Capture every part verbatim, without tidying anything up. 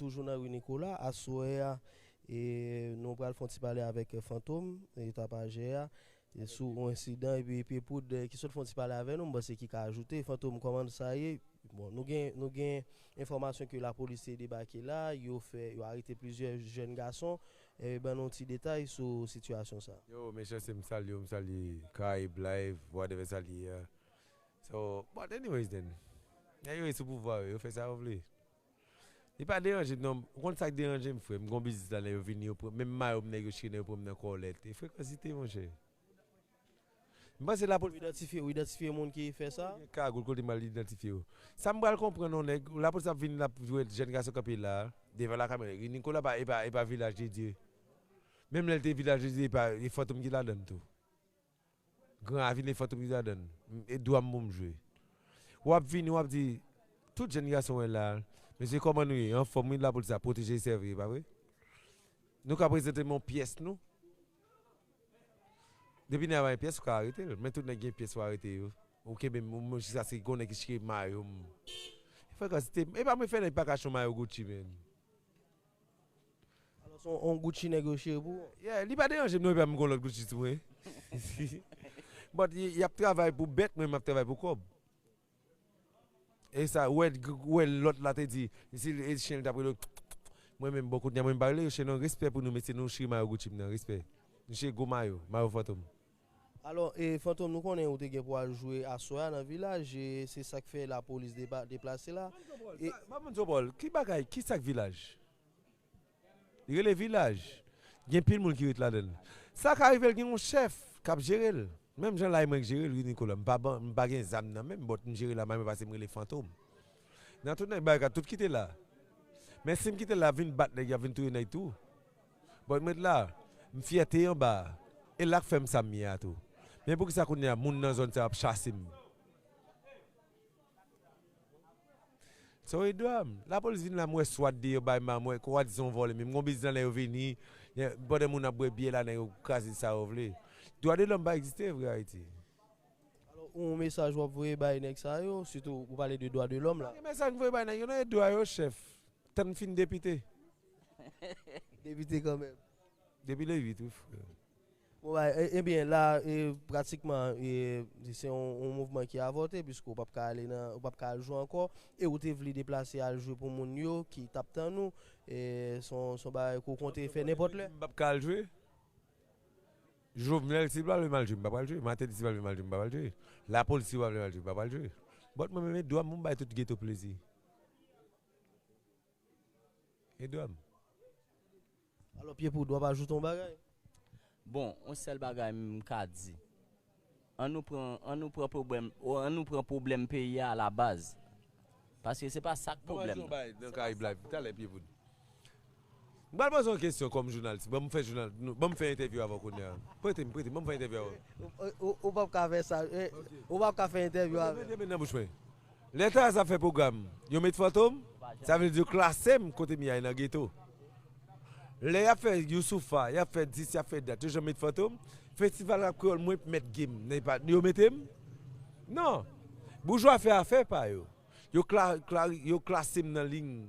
Toujou nan ri Nikola, aswè a, e nou pral fè yon ti pale avèk Fantom, e tapajè a, e sou yon ensidan, epi Pye Poud, e ki sot fè yon ti pale avè nou, m panse ki ka ajoute. Fantom, kòman sa ye? Bon, nou gen, nou gen enfòmasyon ke lapolis te debake la, yo fè, yo arete plizyè jèn gason. E ban nou ti detay sou sitiyasyon sa. Yo, mesye, se m salye w, m salye Karayib Live, whatever sa l ye a. So, but anyways then, nèg yo sou pouvwa yo, yo fè sa yo vle. Li pa deranje m non, ou konn sa k deranje m, frè? M gon biznis la, nèg yo vini, yo pran, menm mayo m, nèg yo chire, nèg yo pran m nan kòlèt. E frekansite, monchè. M panse lapolis idantifye, ou idantifye moun ki fè sa? Gen kagoul kote m al idantifye yo. Sa m pral konprann, yon nèg, lapolis ap vin, l ap jwenn jèn gason kanpe la, devan lakamera. Nikola pa, e pa, e pa Vilaj de Dye. Menm lè l te Vilaj de Dye, e pa, e Fantom ki ladann tou. Gran Ravin, e Fantom ki ladann. E dwa m pou m jwe. W ap vini, w ap di, tout jèn gason wè la, mesye, kòman nou ye? Anfòm, wi, lapolis ap pwoteje e sèvi, e pa vre? Nou ka prezante m yon pyès nou. Depi nèg la pa gen pyès, ou ka arete l. Men tout nèg gen pyès, ou arete yo. Ou kenbe m, ou, jiskaske gon nèg ki chire mayo m. Frekansite, e pa mwen fè nèg pa ka chon mayo Gucci, men. Alò, se yon, yon Gucci nèg yo chire pou ou? Yeah, li pa deranje m non, epi m gon lòt Gucci sou mwen. But y, y ap travay pou bèt, mwen m ap travay pou kòb. E sa, ou wè, ou wè lòt la te di, si e chen li t ap rele, mwen menm, bon, kounye a mwen m pa rele yo chen non, respè pou nou, mesye, nou chire mayo Gucci m nan, respè. Nou chire gwo mayo, mayo Fantom. Alò, e, Fantom, nou konnen ou te gen pou al jwe aswè a nan Vilaj, e se sa k fè lapolis depa-, deplase la. E Mamoun Zopòl, ki bagay, ki sa k Vilaj? Li rele Vilaj. Gen pil moun ki ret ladan l. Sa ka rive l gen yon chèf k ap jere l. Menm jan la e mwen k jere l, wi, Nikola. M pa ban, m pa gen zam nan men m, but m jere la, mwen pase m rele Fantom. Nan tout nèg bagay, tout ki te la. Men si m kite l, l ap vin bat nèg, y ap vin touye nèg tou. But mwen la, m fyète anba a. E la k fè m sa m ye a tou. Men poukisa kounye a moun nan zòn sa yo ap chase m? So e dwa m. Lapolis vin la, m wè swat deyò bay ma, m wè kwa di se yon vòlè, men m gon biznis la, nèg yo vini, pandan moun ap bwè byè la, nèg yo kraze sa yo vle. Dwa de lòm pa egziste vre Ayiti. Alò, yon mesaj w ap voye bay nèg sa yo, sitou ou pale de dwa de lòm la. Gen mesaj m voye bay nèg yo, nan e dwa yo, chèf. Tann fin depite. Depite kanmenm. Depi le uit, wi, frè. Bon, bay, e, ebyen, la, e, pratikman, e, se yon, yon mouvman ki avòte, piske w p ap ka ale nan, w p ap ka al jwe ankò, e ou te vle deplase al jwe pou moun yo ki t ap tann ou, e, se yon, se yon bagay ke w konte fè nenpòt lè. M p ap ka al jwe? Jovenel, si l pa vle m al jwe, m pa pral jwe. Martelly, si l pa vle m al jwe, m pa pral jwe. Lapolis, si l pa vle m al jwe, m pa pral jwe. But mwen menm, e dwa m pou m bay tout geto plezi. E dwa m. Alò, Pye Poud, w ap ajoute yon bagay? Bon, yon sèl bagay m ka di. An nou pran, an nou pran pwoblèm, o, an nou pran pwoblèm peyi a alabaz. Paske se pa sa k pwoblèm nan. Nan Karayib Live, talè, Pye Poud. M pral poze yon kesyon kòm jounalis. Ban m fè jounal, nou, ban m fè entèvyou avè w kounye a. Prete m, prete m, ban m fè entèvyou avè w. Ou, ou, ou p ap ka fè sa, eh, ou p ap ka fè entèvyou avè m. Mete men nan bouch mwen. Lè Taraz ap fè pwogram, yo met Fantom, sa vle di yo klase m kote m ye a nan geto. Lè y ap fè Youssoupha, y ap fè dis, y ap fè dat, yo janm met Fantom. Festival rap kreyòl, mwen mèt game, yo mete m? Non. Boujwa fè afè pa yo. Yo kla-, kla-, yo klase m nan liy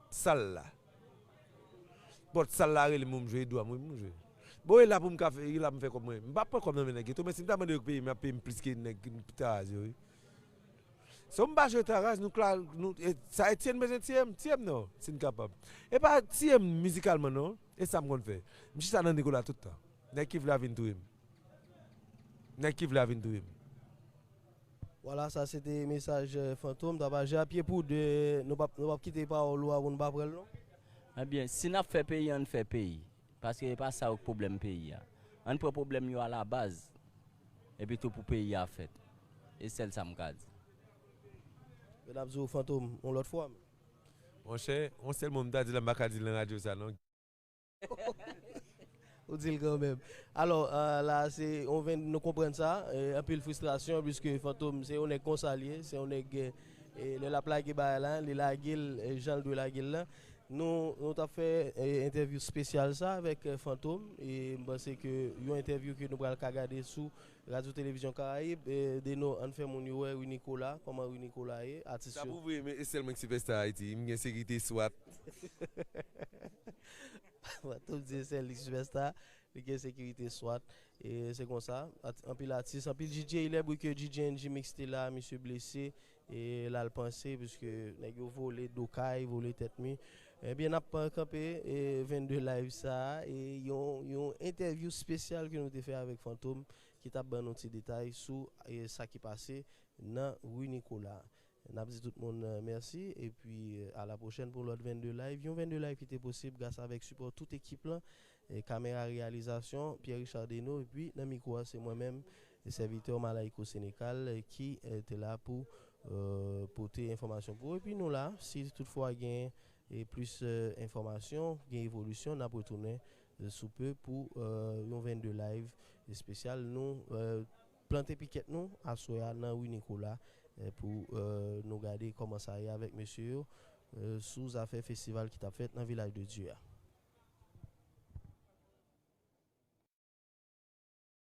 sal la. But sal la rele m pou m jwe, e dwa m wi pou m jwe. Bon, e la pou m ka fè, e la pou m fè kòb mwen. M p ap pran kòb nan men nèg geto, men si m ta mande yo peye m, y ap peye m plis ke nèg Taraz yo, wi. So m pa jwe Taraz, nou kla-, nou, e, sa Etienne bezwen tiye m, tiye m non, si n kapab. E pa tiye m mizikalman non, e sa m konn fè. M chita nan Nikola tout tan. Nèg ki vle a vin touye m. Nèg ki vle a vin touye m. Vwala, sa se te mesaj, eh, Fantom, tapajè a. Pye Poud, eh, nou p ap, nou p ap kite pawòl ou a pou nou pa pran l non. Ebyen, si n ap fè peyi, ann fè peyi. Paske e pa sa yo k pwoblèm peyi a. Ann pran pwoblèm yo alabaz. Epi tou pou peyi a fèt. E sèl sa m ka di. Men n ap di w Fantom yon lòt fwa. Monchè, yon sèl mo m ta di la, m pa ka di l nan radyo sa non. Ou di l kanmenm. Alò, eh, la, se, on ven, nou konprann sa, eh, anpil fristrasyon, piske Fantom, se yon nèg konsa l ye, se yon nèg, eh, lè l ap lage bagay la, li lage l, eh, jan l dwe lage l lan. Nou, nou t ap fè eh, entèvyou espesyal sa avèk eh, Fantom e m panse ke yon entèvyou ke nou pral ka gade sou Radyo Televizyon Karayib. Eh, Deno, ann fè moun yo wè Rui Nicolas, kòman Rui Nicolas ye, atis yo. Sa pou vre, men e sèl mwen ki sipèsta Ayiti, m gen sekirite swat. Fantom di e sèl li sipèsta, li gen sekirite swat. E se konsa, at- anpil atis, anpil D J, lè bri ke D J N G Mix te la, misye blese, e l al panse, piske nèg yo vole do kay, vole tèt mi. Ebyen, n ap kanpe e vennde live sa a, e yon, yon entèvyou espesyal ke nou te fè avèk Fantom, ki t ap ban nou ti detay sou e sa ki pase nan Rui Nicolas. N ap di tout moun eh, mèsi, epi eh, a la pwochèn pou lòt vennde live. Yon vennde live ki te posib gras avèk sipò tout ekip lan, eh, kamera reyalizasyon, Pierre Richard Deno, epi nan mikwo a se mwen menm, sèvitè Malayko Sénécal, eh, ki eh, te la pou eh, pote enfòmasyon pou ou. Epi nou la, si toutfwa gen eh, plis eh, enfòmasyon, gen evolisyon, n ap retounen eh, sou pe pou eh, yon vennde live espesyal. Nou eh, plante pikèt nou aswè a nan Rui Nicolas eh, pou eh, nou gade kòman sa ye avèk mesye yo eh, sou zafè festival ki t ap fèt nan Vilaj de Dye a.